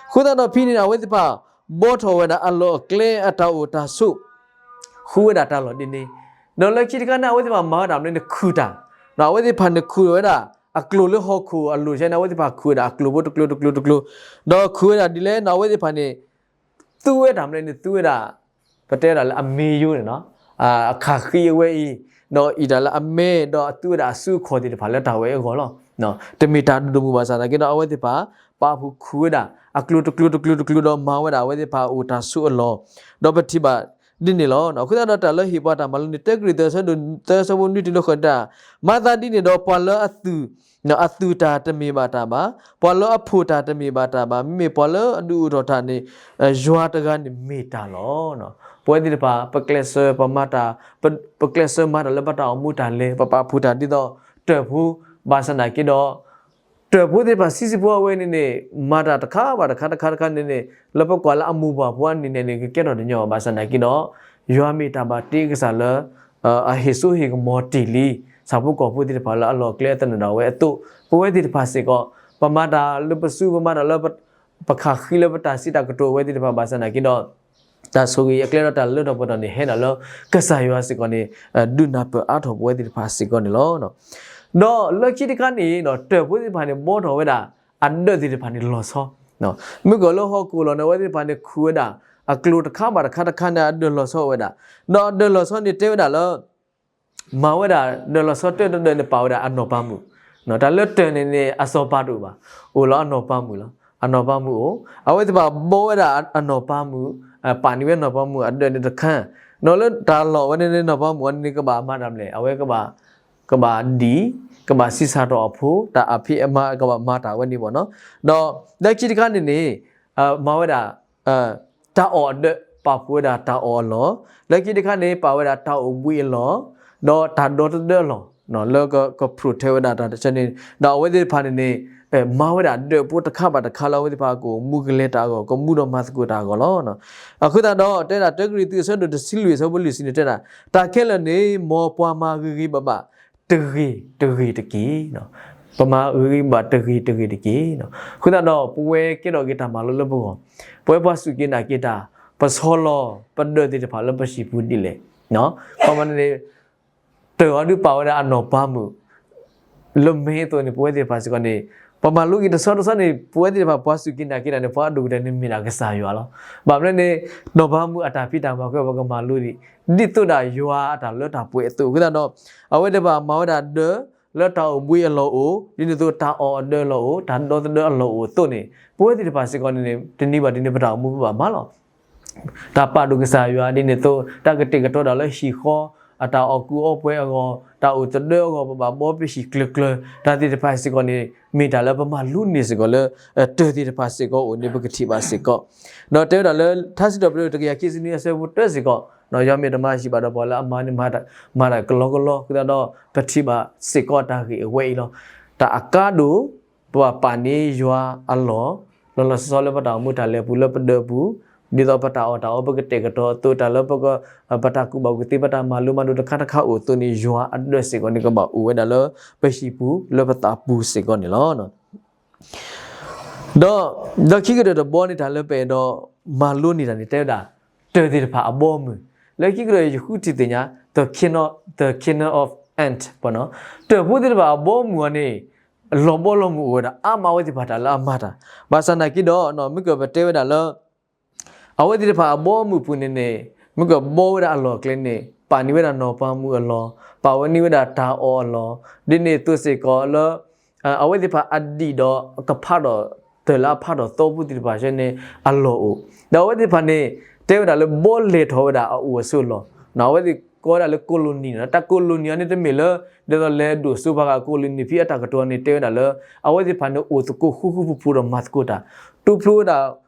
အဃိသတးဒီးဖဲန့ၣ် အဝဲသ့ၣ်တဖၣ် ဘှီထီၣ်ဝဲဒၣ်အလီၢ်အကျဲအတၢ်အိၣ်တၢ်ဆိး ဃုဝဲဒၣ်တၢ်လီၢ်ဒ်န့ၣ်, ဒီးလၢခံတခါန့ၣ် အဝဲသ့ၣ်တဖၣ်မၤဝဲဒၣ်မနုၤန့ၣ် ခုၣ်တၢ်, ဒီးအဝဲသ့ၣ်တဖၣ်န့ၣ်ခုၣ်ဝဲဒၣ် အကျိၤလၢဟီၣ်ခိၣ်အလိၤဆဲန့ၣ် အဝဲသ့ၣ်တဖၣ်ခုၣ်ဝဲဒၣ်အကျိၤဖိတကျိၤတကျိၤတကျိၤ, ဒီးခုၣ်ဝဲဒၣ်ဒ်လဲၣ်န့ၣ် အဝဲသ့ၣ်တဖၣ်န့ၣ် သူဝဲတၢ်မနုၤန့ၣ် သူဝဲဒၣ် ပတဲဝဲဒၣ်လၢအမ့ၢ်ယိန့ၣ်နီၤ, အခးဃံအဝဲအံၤ, ဒီးအံးတၢ်လၢအမဲ, ဒီးအသူဝဲဒၣ်အစုအခီၣ်သ့ၣ်တဖၣ်လၢတၢ်ဝဲအဂီၢ်လီၤ. တမ့ၢ်တၢ်ဒိၣ်ဒိၣ်မုၢ်မုၢ်ဘၣ်ဆၣ်သနာ်က့ဒီး အဝဲသ့ၣ်တဖၣ် ပာ်ဖှိၣ်ခုၣ်ဝဲဒၣ် အကျိၤတကျိၤတကျိၤတကျိၤဒီးမၤဝဲဒၣ်အဝဲသ့ၣ်တဖၣ်အိၣ်တၢ်ဆိးအလီၢ်, ဒီးပထံၣ်ဘၣ်ဒ်န့ၣ်လီၤ. အဃိသတးဒီးတၢ်လၢဟ့ၣ်ပှၤတၢ်မၤလိန့ၣ် တၢကရံၣ်သူး အဆၢဒိၣ်သၢ အဆၢဖိနွံတုၤလၢဃိးန့ၣ်တၢ်, မၤသးဒ်န့ၣ်ဒီးပှၤလၢအသုး အသုးတၢ်တမ့ၢ်ဘၣ်တၢ်ဘၣ်, ပှၤလၢအဖိၣ်တၢ်တမ့ၢ်ဘၣ်တၢ်ဘၣ်, မ့မ့ၢ်ပှၤလၢအဒုးအိၣ်ထီၣ်တၢ်န့ၣ် ယွၤတဂၤန့ၣ်မ့ၢ်တၢ်လီၤ. ပဝဲသ့ၣ်တဖၣ် ပကျဲးစၢး ပမၤတၢ်, ပကျဲးစၢးမၤတၢ်လၢပတၢ်အိၣ်မူတၢ်လဲၤ ပပာ်ဖှိၣ်တၢ်ဒ်သိးတၢၢ်ဖိ, ဘၣ်ဆၣ်သနာ်က့ဒီး တၢၢ်ဖိသ့ၣ်တဖၣ်ဆံးဆံးဖိအဝဲန့ၣ်န့ၣ် မၤတၢ်တခါဘၣ်တခါတခါတခါန့ၣ်န့ၣ် လၢပကွၢ်လၢအမိၢ်ပှၢ်ဖိအနံၤန့ၣ်န့ၣ် ကကဲထီၣ်တညီဘၣ်ဆၣ်သနာ်က့ဒီး ယွၤမ့ၢ်တၢ်ဘၣ်တ့ကစၢ်လၢ အဟ့ၣ်စိဟ့ၣ်ကမီၤတ့ၢ်လံ ဆၣ်ဖိကီၢ်ဖိသ့ၣ်တဖၣ်လၢအလီၢ်အကျဲအသနၢၣ်ဒၣ်ဝဲအသိး ပဝဲသ့ၣ်တဖၣ်စ့ၢ်ကီး ပမၤတၢ်လၢပစု ပမၤတၢ်လၢ ပခးဃံလၢပတၢ်စံးတၢ်ကတိၤအဝဲသ့ၣ်တဖၣ်ဘၣ်ဆၣ်သနာ်က့ဒီး တၢ်ဆိၣ်ဂ့ၤအကျဲဒီးတၢ်လၢထီၣ်ပှဲၤထီၣ်န့ၣ် ဟဲနုာ်လၢကစၢ်ယွၤစ့ၢ်ကီးန့ၣ် ဒုးနၢ်ပၢၢ်အါထီၣ်ပဝဲသ့ၣ်တဖၣ်စ့ၢ်ကီးန့ၣ်လီၤ. ဒီးလၢခံတခါန့ၣ်ဒီး တၢၢ်ဖိသ့ၣ်တဖၣ်န့ၣ် ဘှီထီၣ်ဝဲဒၣ် အဒၢးသ့ၣ်တဖၣ်န့ၣ်လီၤဆီ, မ့ၢ်ကီးလၢဟီၣ်ခိၣ်လီၤန့ၣ် အဝဲသ့ၣ်တဖၣ်န့ၣ် ခုၣ်ဝဲဒၣ် အကျိၤတခါဘၣ်တခါတခါန့ၣ် အဒၢးလီၤဆီဝဲဒၣ်, ဒီးအဒၢးလီၤဆီန့ၣ်တဲဝဲဒၣ်လၢ မၤဝဲဒၣ် ဒၢးလီၤဆီတၢၢ်တဒၢးန့ၣ် ပာ်ဝဲဒၣ်အနီၢ်ပၤမုၣ်, တၢ်လၢတၢၢ်န့ၣ်န့ၣ် အစီၤပၤတအိၣ်ဘၣ်, အိၣ်လၢအနီၢ်ပၤမုၣ်လီၤ. အနီၢ်ပၤမုၣ်အိၣ် အဝဲသ့ၣ်တဖၣ်ဘှီဝဲဒၣ်အနီၢ်ပၤမုၣ်, ပာ်န့ၢ်ဝဲနီၢ်ပၤမုၣ်အဒၢးန့ၣ်တခါ, ဒီးလၢတၢ်လီၢ်ဝဲန့ၣ်န့ၣ် နီၢ်ပၤမုၣ်အန့ၣ်န့ၣ် ကဘၣ်မၤတၢ်မနုၤလဲၣ်, အဝဲကဘၣ် ကဘၣ်ဒံၣ် ကဘၣ်ဆံးစၢ်ထီၣ်အဖိ တၢ်အဖံးအမၤ ကဘၣ်မၤတၢ်ဝဲန့ၣ်ဘၣ်နီၤ, ဒီးလၢခံတခါန့ၣ်န့ၣ် မၤဝဲဒၣ် တၢ်အီၣ်အဒၢး ပာ်ဖှိၣ်ဝဲဒၣ်တၢ်အီၣ်အလီၢ်, လၢခံတခါန့ၣ် ပာ်ဝဲဒၣ်တၢ်အိၣ်ဘှံးအလီၢ်, ဒီးတၢ်ဒီသဒၢအလီၢ် လၢက က protect ဝဲဒၣ်တၢ်တဆၢန့ၣ်, ဒီးအဝဲသ့ၣ်တဖၣ်န့ၣ်န့ၣ် မၤဝဲဒၣ်ဒၢးဖိတခါဘၣ်တခါလၢအဝဲသ့ၣ်တဖၣ်ကအိၣ်မူကလဲၤတၢ်အဂီၢ် ကမူဒီးမၤသကိးတၢ်အဂီၢ်လီၤ. အဃိသတးဒီး တဲဒၣ်တၢကရံၣ်သူးအဆၢဒိၣ်တဆံလွံၢ်အဆၢဖိလွံၢ်ဆံန့ၣ်တဲဒၣ်, တၢ်ခဲလၢာ်န့ၣ် မ်ပှၤမၤဂ့ၤဂ့ၤဘၣ်ဘၣ်တဂ့ၤတဂ့ၤတက့ၢ်, ပမၤဂ့ၤဂ့ၤဘၣ်တဂ့ၤတဂ့ၤတက့ၢ်. အဃိသတးဒီး ပဝဲကဲထီၣ်က့ၤတၢ်မၤလိလၢပဂီၢ်, ပဝဲပှၤစူၢ်က့ၤနာ်က့ၤတၢ်, ပဆီလီၤပဒၢးသ့ၣ်တဖၣ်လၢပဟံၣ်ပူၤဒ်လဲၣ်, ခီမီန့ၣ် တၢၢ်အီၤဒုးပာ်ဝဲဒၣ်အနီၢ်ပၤမုၣ် လၢမ့ၢ်အသိးန့ၣ် ပဝဲသ့ၣ်တဖၣ်စ့ၢ်ကီးန့ၣ် ပမၤလိက့ၤတဆီတဆီန့ၣ် ပဝဲသ့ၣ်တဖၣ်ပှၤစူၢ်က့ၤနာ်က့ၤတၢ်န့ၣ် ပှၤအဒိၣ်ကတၢၢ်န့ၣ်မ့ၢ်ဒၣ်ကစၢ်ယွၤလီၤ. ဘၣ်မနုၤန့ၣ် နီၢ်ပၤမုၣ်အတၢ်ဖံးတၢ်မၤဃဲ ပကမၤလိဒံး ဒ်သိးဒၣ်ယွၤအတၢ်လၢတၢ်ပှဲၤအသိးအဃိသတးဒီး အဝဲသ့ၣ်တဖၣ်မၤဝဲဒၣ်ဒၢး လၢတၢ်အိၣ်ဘှံးအလီၢ်အိၣ် ဒ်န့ၣ်အသိးတၢ်အီၣ်အဒၢးအလီၢ်အိၣ် တၢ်ဒီသဒၢအလီၢ်အိၣ်အသိးန့ၣ် ပဝဲသ့ၣ်တဖၣ်စ့ၢ်ကီးန့ၣ် တနံၤဘၣ်တနံၤပတၢ်အိၣ်မူပဘၣ်မၤလီၤ. တၢ်ပာ်ဒိၣ်ကစၢ်ယွၤဒ်န့ၣ်အသိး တၢ်ကတဲာ်ကတီၤဒၣ်လၢဟံၣ်ဃီ အတၢ်အီၣ်ကူအီပှဲၤအဂီၢ် တၢ်အိၣ်သဒၢအဂီၢ် ပဘၣ်ဘှီပဟံၣ်ကျၢၤကျၢၤ တၢ်သ့ၣ်တဖၣ်စ့ၢ်ကီးန့ၣ် မ့ၢ်တၢ်လၢပမၤလိန့ၢ်စ့ၢ်ကီးလၢ တၢ်သ့ၣ်တဖၣ်စ့ၢ်ကီးအိၣ်န့ၣ် ပကထံၣ်ဘၣ်စ့ၢ်ကီး ဒီးတဲဝဲဒၣ်လၢ ထါစံးထီၣ်ပတြၢၤတကယၤခံဆံနွံအဆၢဖိတၢစ့ၢ်ကီး ယွၤမ့ၢ်တမၤဟံၣ်ဘၣ်ဒီးပှၤလၢအမၤန့ၣ် မၤတၢ်ကလီကလီအဃိသတးဒီး ပထံၣ်ဘၣ်စ့ၢ်ကီးတၢ်ဂ့ၢ်အဝဲအံၤလီၤ. တၢ်အကါဒိၣ် ပဘၣ်ပာ်န့ၢ်ယွၤအလီၢ် လီၤလီၤဆီဆီလၢပတၢ်အိၣ်မူတၢ်လဲၤအပူၤလၢပဒၢးအပူၤ ဒ်သိးပတၢ်အီၣ်တၢ်အီ ပကတဲာ်ကတီၤအသိး တၢ်လၢပက ပတၢ်ကူၣ်ဘၣ်ကူၣ်သ့ ပတၢ်မၤလိမၤဒိးတခါတခါအိၣ်အသိးန့ၣ် ယွၤအဒၢးစ့ၢ်ကီးန့ၣ် ကဘၣ်အိၣ်ဝဲဒၣ်လၢပဟံၣ်ပူၤလၢပသးပူၤစ့ၢ်ကီးန့ၣ်လီၤ. ဒီး ဒီးခံကတၢၢ်တဘီန့ၣ် တၢ်လၢပအဲၣ်ဒိးမၤလိန့ၢ်တၢ်န့ၣ် တဲဝဲဒၣ် တၢ်သ့ၣ်တဖၣ်အဘီအမုၢ် လၢခံကတၢၢ်ယဃုထံၣ်သ့ၣ်ညါ the kingdom, the kingdom of ant တၢ်ဖိသ့ၣ်တဖၣ်အဘီအမုၢ်အီၤန့ၣ် လီၤဘီလီၤမုၢ်အိၣ်ဝဲဒၣ် အါမးအဝဲသ့ၣ်တဖၣ်တၢ်လၢအမၤတၢ် ဘၣ်ဆၣ်နာ်က့ဒီး မ့ၢ်ကပတဲဝဲဒၣ်လၢ အဝဲသ့ၣ်တဖၣ်အဘီအမုၢ်ပူၤန့ၣ်န့ၣ် မ့ၢ်ကဘီဝဲဒၣ်အလီၢ်အကျဲန့ၣ် ပာ်န့ၢ်ဝဲဒၣ်နီၢ်ပၤမုၣ်အလီၢ်, ပာ်ဝဲန့ၢ်ဝဲဒၣ်တၢ်အီၣ်အလီၢ်, ဒ်န့ၣ်အသိးစ့ၢ်ကီးလၢ အဝဲသ့ၣ်တဖၣ်အဒံၣ်ဒီးကဖးဒီး တၢ်လၢအဖးထီၣ်သီဖိသ့ၣ်တဖၣ်ဆၢန့ၣ် အလီၢ်အိၣ်, ဒီးအဝဲသ့ၣ်တဖၣ်န့ၣ် တဲဝဲဒၣ်လၢဘီလဲၤထီၣ်ဝဲဒၣ်အအိၣ်အဆိးအလီၢ်, အဝဲသ့ၣ်ကိးဝဲဒၣ်လၢ colony နီၤ, တၢ် colony အီၤန့ၣ်တမ့ၢ်လၢ ဒ်သိးလဲၤဒိၣ်စိပှၤဂၤ colony ဖဲအတၢ်ကတိၤန့ၣ် တဲဝဲဒၣ်လၢ အဝဲသ့ၣ်တဖၣ်န့ၣ်အိၣ်သကိးဃူဃူဖိးဖိးဒီးမၤသကိးတၢ်, တူၢ်ဖျိဝဲဒၣ်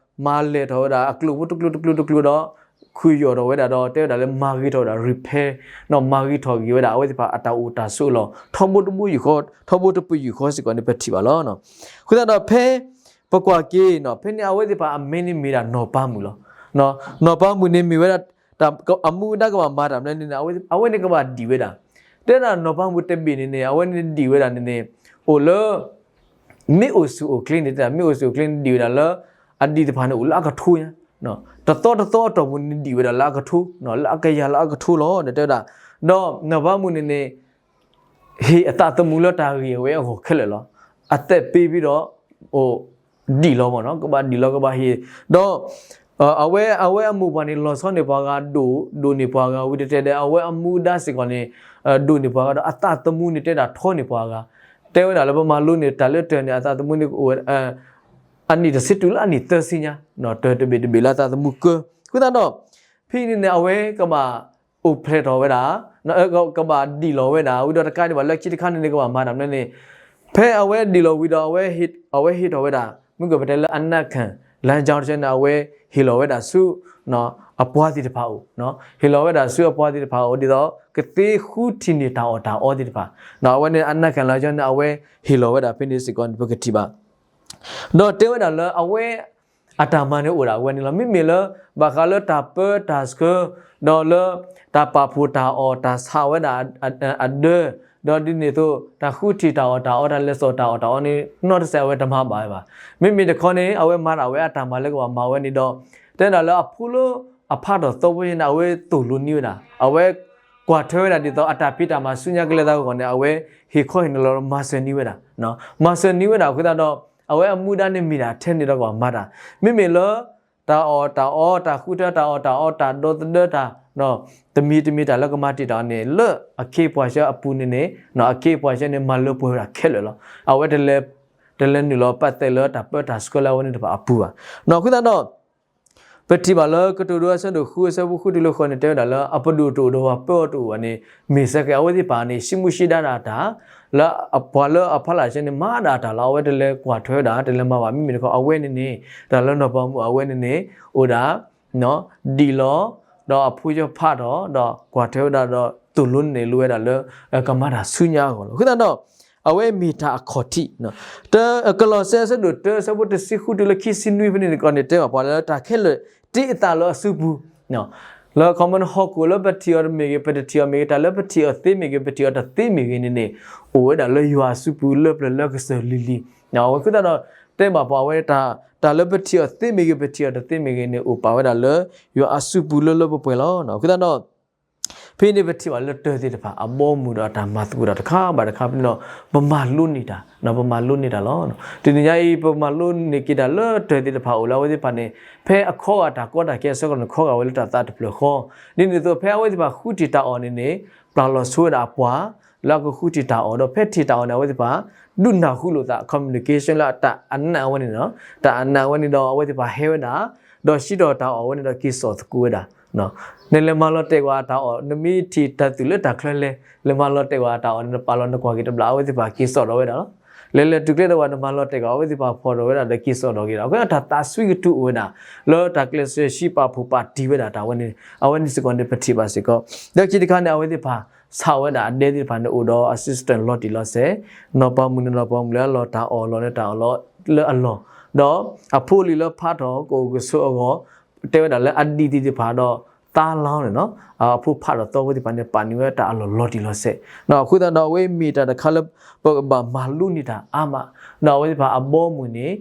မၤလဲၢ်ထီၣ်ဝဲဒၣ်အကျိာ်ဖိတကျိာ်တကျိာ်တကျိာ်ဒီး ခုၣ်ယီၣ်ထီၣ်ဝဲဒၣ်ဒီး တဲဝဲဒၣ်လၢမၤဂ့ၤထီၣ်ဝဲဒၣ် repair နီၤ, မၤဂ့ၤထီၣ်က့ၤဝဲဒၣ် အဝဲသ့ၣ်တဖၣ်အတၢ်အိၣ်တၢ်ဆိးအလီၢ် ထီဘိတဘိယူၢ်ဃီ ထီဘိတပယူာ်ဃီစ့ၢ်ကီးန့ၣ် ပထံၣ်ဘၣ်လီၤ. အဃိသတးဒီးဖဲ ပကွၢ်က့ၤနီၤ ဖဲန့ၣ်အဝဲသ့ၣ်တဖၣ်အမံၤန့ၣ်မ့ၢ်ဒၣ်နီၢ်ပၤမုၣ်လီၤ. နီၢ်ပၤမုၣ်န့ၣ်မ့ၢ်ဝဲဒၣ် အမူဒါကဘၣ်မၤတၢ်မနုၤန့ၣ် အဝဲန့ၣ်ကဘၣ်ဒံၣ်ဝဲဒၣ်, တဲဒၣ်နီၢ်ပၤမုၣ်တဘ့ၣ်န့ၣ်န့ၣ် အဝဲန့ၣ်ဒံၣ်ဝဲဒၣ်န့ၣ်န့ၣ် အိၣ်လၢ မ့ၣ်အူၣ်ဆူၣ်အိၣ်ချ့န့ၣ် တဲဒၣ် မ့ၣ်အူၣ်ဆူၣ်အိၣ်ချ့န့ၣ်ဒံၣ်ဝဲဒၣ်လၢ အဒံၣ်တဖၣ်န့ၣ်အိၣ်လၢအကထိညါ, တသီတသီအတီၢ်ပူၤန့ၣ်ဒံၣ်ဝဲဒၣ်လၢအကထိ, လၢအကယၤလၢအကထိလီၤ တဲဝဲဒၣ်, ဒီးနီၢ်ပၤမုၣ်န့ၣ်န့ၣ် ဟ့ၣ်အသးသမူလၢတၢ်ဂ့ၢ်အဝဲအဂီၢ်ခဲလၢာ်လီၤ. အသက်ပေးပြီးတော့ အိၣ်ဒံၣ်လီၤမ့ၢ်နီၤ, ကဘၣ်ဒံၣ်လီၤ ကဘၣ်ဟ့ၣ်, ဒီး အဝဲ အဝဲအမိၢ်ပှၢ်န့ၣ် လီၤဆီန့ၢ်ပှၤဂၤ ဒိၣ် ဒိၣ်န့ၢ်ပှၤဂၤဝံၤတတဲဒီး အဝဲအမူဒါစ့ၢ်ကီးန့ၣ် ဒိၣ်န့ၢ်ပှၤဂၤဒီး အသးသမူန့ၣ်တဲဒၣ်ထီန့ၢ်ပှၤဂၤ, တဲဝဲဒၣ်လၢပမၤလိန့ၣ် တၢ်လၢတၢ်န့ၣ် အသးသမူန့ၣ်ကအိၣ် အနံၣ်တဆံတုၤလၢအနံၣ်သၢဆံညါ, တၢ်တဘ့ၣ်တဘ့ၣ်လၢအသးသမူကၢ, အဃိသတးဒီး ဖဲန့ၣ်န့ၣ် အဝဲကဘၣ်အိၣ်ဖျဲၣ်ထီၣ်ဝဲဒၣ် ကဘၣ်ဒံၣ်လီၤဝဲဒၣ် ဝံၤဒီးတကးဒံးဘၣ်လၢခံတခါန့ၣ်န့ၣ် ကဘၣ်မၤတၢ်မနုၤန့ၣ် ဖဲအဝဲဒံၣ်လီၤဝံၤဒီး အဝဲဟ့ၣ်ထီၣ်ဝဲဒၣ် မ့ၢ်ကပတဲလၢအနးခၢၣ် လမ်းကြောင်း တဆၢန့ၣ် အဝဲဟ့ၣ်လီၤဝဲဒၣ်ဆူ အပှၤသ့ၣ်တဖၣ်အအိၣ်, ဟ့ၣ်လီၤဝဲဒၣ်ဆူအပှၤသ့ၣ်တဖၣ်အအိၣ် ဒ်သိး ကသ့ဃုထံၣ်န့ၢ်တၢ်အီၣ်တၢ်အီသ့ၣ်တဖၣ်, အဝဲန့ၣ် အနးခၢၣ် လမ်းကြောင်း န့ၣ် အဝဲဟ့ၣ်လီၤဝဲဒၣ်ဖဲန့ၣ်စ့ၢ်ကီးန့ၣ် ပကထံၣ်ဘၣ် ဒီးတဲဝဲဒၣ်လၢအဝဲ အတၢ်မၤန့ၣ်အိၣ်ဒၣ်အဝဲန့ၣ်လီၤ. မ့မ့ၢ်လၢ ဘၣ်ဃးလၢတၢ်ပၢတၢ်ဆှၢ ဒီးလၢ တၢ်ပာ်ဖှိၣ်တၢ်အီၣ်တၢ်ဆးဝဲဒၣ် အဒၢး, ဒီးဒ်န့ၣ်အသိး တၢ်ဃုထံၣ်တၢ်အီၣ်တၢ်အီ တၢ်လဲၤစိာ်တၢ်အီၣ်တၢ်အီန့ၣ် နီတစဲးအဝဲတမၤဘၣ်ဝဲဘၣ်. မ့မ့ၢ်တခီန့ၣ် အဝဲမၤဒၣ်ဝဲအတၢ်မၤလၢကဘၣ်မၤဝဲန့ၣ်ဒီး တဲဒၣ်လၢအဖိလၢအဖးထီၣ်သီဖိန့ၣ် အဝဲသိၣ်လိန့ၢ်ဝဲဒၣ် အဝဲ ကွၢ်ထွဲဝဲဒၣ်ဒ်သိး အတၢ်ဖံးတၢ်မၤဆူညါကလဲၤသးအဂီၢ်န့ၣ် အဝဲဟ့ၣ်ခီဟ့ၣ်နီၤလီၤ မၤစၢၤန့ၢ်ဝဲဒၣ်, မၤစၢၤန့ၢ်ဝဲဒၣ်အဃိသတးဒီး အဝဲအမူဒါန့ၣ်မ့ၢ်ဒၣ်ထဲန့ၣ်ဒီးကဘၣ်မၤတၢ်, မ့မ့ၢ်လၢ တၢ်အီၣ်တၢ်အီ တၢ်ဃုထၢတၢ်အီၣ်တၢ်အီ တၢ်ဒီသဒၢတၢ် တမံၤတမံၤတၢ်လၢကမၤတံာ်တာ်အီၤန့ၣ် လၢအခ့အပှၤဆၢအပူၤန့ၣ်န့ၣ် အခ့အပှၤဆၢန့ၣ် မၤလၢပှဲၤဝဲဒၣ်ခဲလၢာ်လီၤ. အဝဲ တလဲၤနုာ်လီၤပာ်သဲးလၢတၢ်ပၢတၢ်ဆှၢလၢအဝဲန့ၣ်တဖၣ်အပူၤဘၣ်. အဃိသတးဒီး ပထံၣ်ဘၣ်လၢကတိၤဒိအဆၢဒိၣ်ဃုအဆၢဖိဃုတုၤလၢဃိးန့ၣ် တဲဝဲဒၣ်လၢ အပဒိၣ်တအိၣ်ဒီးပှၤပၢအီၤတအိၣ်ဘၣ်န့ၣ် မ့ၢ်စ့ၢ်ကီးအဝဲသ့ၣ်တဖၣ်န့ၣ် ဃ့မူဃ့ဒါဒၣ်တၢ် လၢပှၤလၢအဖီလာ်ဆၢန့ၣ် မၤဒၣ်တၢ်လီၤ. အဝဲတလဲၤကွၢ်ထွဲဝဲဒၣ် တလဲၤမၤဘၣ် မ့မ့ၢ်တခီ အဝဲန့ၣ်န့ၣ် တၢ်လၢနီၢ်ပၤမုၣ်အဝဲန့ၣ်န့ၣ် အိၣ်ဒၣ် ဒံၣ်လီၤ ဒီးအဖိဆၢဖးထီၣ် ဒီးကွၢ်ထွဲဝဲဒၣ်ဒီးသိၣ်လိန့ၢ်လိဝဲဒၣ်လၢ ကမၤတၢ်ဆူညါအဂီၢ်လီၤ. အဃိသတးဒီး အဝဲမ့ၢ်တၢ်အခီၣ်ထံး ကလီးစဲအဆၢဒိၣ်တၢအဆၢဖိတဆံဃုတုၤလၢခံဆံနွံဖဲန့ၣ်တခီန့ၣ် တဲဘၣ်ပှၤလၢတၢ်ခဲလၢာ်တ့အသးလၢအစုပူၤ လၢခီမီဟီၣ်ခိၣ်လၢပထံၣ်အီၤတမ့ၢ်ဂ့ၤ ပတထံၣ်အီၤမ့ၢ်ဂ့ၤ တၢ်လၢပထံၣ်အီၤသ့မ့ၢ်ဂ့ၤ ပထံၣ်အီၤတသ့မ့ၢ်ဂ့ၤန့ၣ်န့ၣ် အိၣ်ဝဲဒၣ်လၢယွၤအစုပူၤလၢပျၢၤလၢကစၢၢ်လံၤလံၤ. အဝဲအဃိသတးဒီး တဲဘၣ်ပှၤဝဲ တၢ်လၢပထံၣ်အီၤသ့မ့ၢ်ဂ့ၤ ပထံၣ်အီၤတသ့မ့ၢ်ဂ့ၤန့ၣ် အိၣ်ပာ်ဝဲဒၣ်လၢ ယွၤအစုပူၤလၢလၢပှဲၤပှဲၤလီၤ. အဃိသတးဒီး ဖဲ ဖဲန့ၣ်ပထံၣ်ဘၣ်လၢတၢ်သ့ၣ်တဖၣ် အဘီအမုၢ်ဒီးအတၢ်မၤသကိးတၢ်တခါဘၣ်တခါဖဲန့ၣ်ဒီး ပမၤလိန့ၢ်တၢ်, ပမၤလိန့ၢ်တၢ်လီၤ. တနံၤညါအံၤ ပမၤလိန့ၢ်က့ၤတၢ်လၢတၢ်သ့ၣ်တဖၣ်အိၣ်လၢအဝဲသ့ၣ်တဖၣ်န့ၣ် ဖဲအခီဂာ်တၢ်ကီတၢ်ခဲအဆၢကတီၢ်န့ၣ် ခီဂာ်ဝဲလၢတၢ်သးတဖျၢၣ်ဃီ, ဒ်န့ၣ်အသိးဖဲအဝဲသ့ၣ်တဖၣ်ဃုထံၣ်တၢ်အီၣ်န့ၣ်န့ၣ် ပျၢ်လီၤဆိဝဲဒၣ်အပှၤ လၢအကဃုထံၣ်တၢ်အီၣ် ဒီးဖဲထံၣ်တၢ်အီၣ်န့ၣ် အဝဲသ့ၣ်တဖၣ် ဒုးနၢ်ဟူလိာ်သး communication လၢတၢ်အနးဝဲန့ၣ်, တၢ်အနးဝဲန့ၣ်ဒီး အဝဲသ့ၣ်တဖၣ်ဟဲဝဲဒၣ် ဒီးစံးထီၣ်တၢ်အီၣ်ဝဲန့ၣ်ဒီးက့ၤစိာ်သကိးဝဲဒၣ်. နလဲၤမၤလီၤတဲာ်ကွၢ်တၢ်အီၣ် နမ့ၢ်ထံၣ်တၢ်သူၣ်လၢတၢ်ချၢလဲၣ်, လဲၤမၤလီၤတဲာ်ကွၢ်တၢ်အီၣ်န့ၣ် နပာ်လီၤနကွၢ်က့ၤတဘျီ အဝဲသ့ၣ်တဖၣ်က့ၤစိာ်ဒီးဝဲဒၣ်လီၤ. လဲၤလဲၤတုၤကျဲဒီးဝဲ နမၤလီၤတဲာ်ကွၢ် အဝဲသ့ၣ်တဖၣ်ဖီၣ်ဒီးဝဲဒၣ်ဒီးက့ၤစိာ်ဒီးက့ၤဒီး အဃိတၢ်သးစွံကတုၤအိၣ်ဝဲဒၣ် လၢတၢ်ကျဲးစၢးစံးပာ်ဖှိၣ်ပာ်တံၢ်ဝဲဒၣ်တၢ်ဝဲန့ၣ် အဝဲန့ၣ်စ့ၢ်ကီးန့ၣ် ပထံၣ်ဘၣ်စ့ၢ်ကီး. ဒီးခံတခါန့ၣ် အဝဲသ့ၣ်တဖၣ် ဆးဝဲဒၣ်အဒဲသ့ၣ်တဖၣ်န့ၣ် အိၣ်ဒီးအ system လီၤတံၢ်လီၤဆဲး, နီၢ်ပၤမုၣ်န့ၣ် နီၢ်ပၤမုၣ်လၢအလီၢ် တၢ်အီၣ်လီၢ်န့ၣ် တၢ်အီၣ်လီၢ်လၢအလီၢ်, ဒီးအဖိအလံၤလၢဖးထီၣ်ကအိၣ်ကဆိးအဂီၢ် တဲဝဲဒၣ်လၢအဒံၣ်သ့ၣ်တဖၣ်ဒီး သါလီၤန့ၣ်နီၤ အဖိဖးထီၣ်သီဝဲသ့ၣ်တဖၣ်န့ၣ် ပာ်န့ၢ်ဝဲတၢ်အလီၢ်လီၤတံၢ်လီၤဆဲး, အဃိသတးဒီး အဝဲမ့ၢ်တၢ်တခါလၢ ပကဘၣ်မၤလိန့ၢ်တၢ်အါမး, ဒီးအဝဲသ့ၣ်တဖၣ်အဘီအမုၢ်န့ၣ်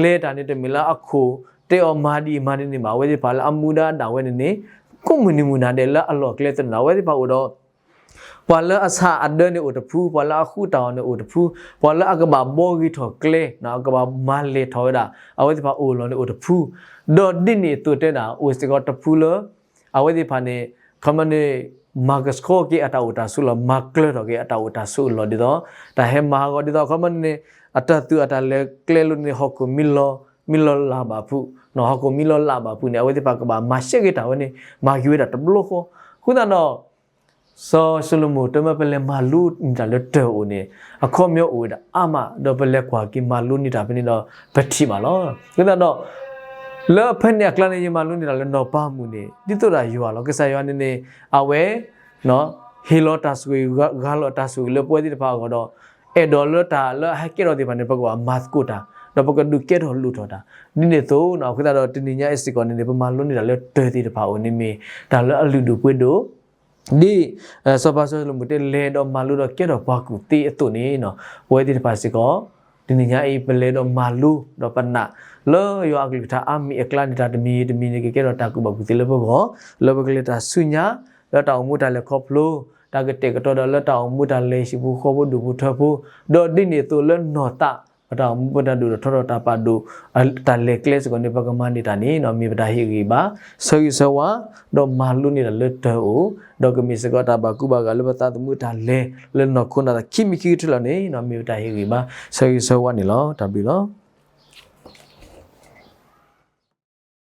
လဲၤတၢ်န့ၣ်တမ့ၢ်လၢအခိၣ် တဲအီၤမၤဒ်အံၤမၤဒ်န့ၣ်ဘၣ်, အဝဲသ့ၣ်တဖၣ်လၢအမူဒါဒၣ်ဝဲန့ၣ်န့ၣ် ကိးမုၢ်နံၤမုၢ်နၤဒဲးလၢအလီၢ်ကျဲသနၢၣ် အဝဲသ့ၣ်တဖၣ်အိၣ်ဒီး ပှၤလၢအဆးအဒၢန့ၣ်အိၣ်တဖု, ပှၤလၢအဃုတၢ်အီၣ်န့ၣ်အိၣ်တဖု, ပှၤလၢအကဘၣ်ဘှီဂ့ၤထီၣ်ကျဲ အကဘၣ်မၤလဲၢ်ထီၣ်ဝဲဒၣ် အဝဲသ့ၣ်တဖၣ်အိၣ်လီၤန့ၣ်အိၣ်တဖု, ဒီးဒ်န့ၣ်အသိးတဲဒၣ် အိၣ်စ့ၢ်ကီးတဖုလၢ အဝဲသ့ၣ်တဖၣ်န့ၣ် ခီမီန့ၣ် မၤကဆှီက့ၤအတၢ်အိၣ်တၢ်ဆိးလီၤ, မၤကျၢၤထီၣ်က့ၤအတၢ်အိၣ်တၢ်ဆိးအလီၢ်ဒ်သိး တၢ်ဟဲမၤဟးဂီၤဒ်သိး ခီမီန့ၣ် အတၢ်သူၣ်အတၢ်လဲၤကျဲလိၤန့ၣ် ဟီၣ်ခိၣ်မံလီၤ, မံလီၤလၢ်ဘၣ်ဖု, ဟီၣ်ခိၣ်မံလီၤလၢ်ဘၣ်ဖုန့ၣ် အဝဲသ့ၣ်တဖၣ်ကဘၣ်မၤရှဲက့ၤတၢ်ဝဲန့ၣ် မၤက့ၤဝဲဒၣ်တဘျီဃီ, အဃိသတးဒီး စီၤၡလိၤမိၣ်တဲမ့ၢ်ပလဲၤမၤလိန့ၢ်တၢ်လၢတၢ်အိၣ်န့ၣ် အခီပညီအိၣ်ဝဲဒၣ်အါမး ဒီးပလဲၤကွၢ်က့ၤမၤလိန့ၢ်တၢ်ဖဲန့ၣ်ဒီး ပထံၣ်ဘၣ်လီၤ. အဃိသတးဒီး လၢဖဲန့ၣ်အကျါန့ၣ် ယမၤလိန့ၢ်တၢ်လၢနီၢ်ပၤမုၣ်န့ၣ် ဒ်သိးဒီးယွၤလီၤ. ကစၢ်ယွၤန့ၣ်န့ၣ် အဝဲ ဟ့ၣ်လီၤတၢ်ဆိၣ်ဂ့ၤ ဂၢ်လီၤတၢ်ဆိၣ်ဂ့ၤလၢပဝဲသ့ၣ်တဖၣ်အဂီၢ်ဒီး အဲၣ်ဒိးလၢတၢ်လၢအဟဲကဲထီၣ်သ့ၣ်တဖၣ်န့ၣ် ပကဘၣ်မၤသကိးတၢ် ဒီးပကဒုးကဲထီၣ်လိၣ်ထီၣ်တၢ် ဒ်န့ၣ်အသိး အဃိသတးဒီး တနံၤညါအံၤစ့ၢ်ကီးန့ၣ်န့ၣ် ပမၤလိန့ၢ်တၢ်လၢတၢ်သ့ၣ်တဖၣ်အိၣ်န့ၣ်မ့ၢ် တၢ်လၢအလုၢ်ဒိၣ်ပှ့ၤဒိၣ် ဒ် စီၤပၤစီၤၡလိၤမိၣ်တဲလဲၤဒီးမၤလိဒီးကဲထီၣ်ပှၤကူၣ်သ့အသိးန့ၣ် ပဝဲသ့ၣ်တဖၣ်စ့ၢ်ကီး တနံၤညါအံၤ ပလဲၤဒီးမၤလိဒီးပနာ် လၢယွၤအကလုၢ်ကထါအါမံၤအကျါန့ၣ် တၢ်တမံၤတမံၤန့ၣ် ကကဲထီၣ်တၢ်ကူၣ်ဘၣ်ကူၣ်သ့လၢပဂီၢ် လၢပကလဲၤတၢ်ဆူညါ လၢတၢ်အိၣ်မူတၢ်လဲၤခီဖျိ တၢ်ကတဲာ်ကတီၤဒီးလၢတၢ်အိၣ်မူတၢ်လဲၤဟံၣ်ဖိဃီဖိဒူၣ်ဖိထၢဖိ ဒီးဒ်န့ၣ်အသိးလၢနီၢ်သး ပတၢ်အိၣ်မူပတၢ်ဒိၣ်ထီၣ်ထီထီၣ်တၢ်ပာ်ဒိၣ် တၢ်လဲၤကျဲစ့ၢ်ကီးန့ၣ် ပကမၤန့ၢ်တၢ်န့ၣ် မ့ၢ်ပတၢ်ဟ့ၣ်ဂံၢ်ဘါ ဆၢဂ့ၤဆၢဝါ ဒီးမၤလိန့ၢ်တၢ်လၢတၢ်အိၣ် ဒီးကမ့ၢ်စ့ၢ်ကီးတၢ်ဘၣ်ကူဘၣ်ဂာ်လၢပသးသမူတၢ်လဲၤ လၢနီၢ်ခိနီၢ်သးခံမံၤခံကတၢၢ်လီၤန့ၣ် မ့ၢ်ပတၢ်ဟ့ၣ်ဂံၢ်ဘါ ဆၢဂ့ၤဆၢဝါန့ၣ်လီၤ. တၢ်ဘျုးလီၤ.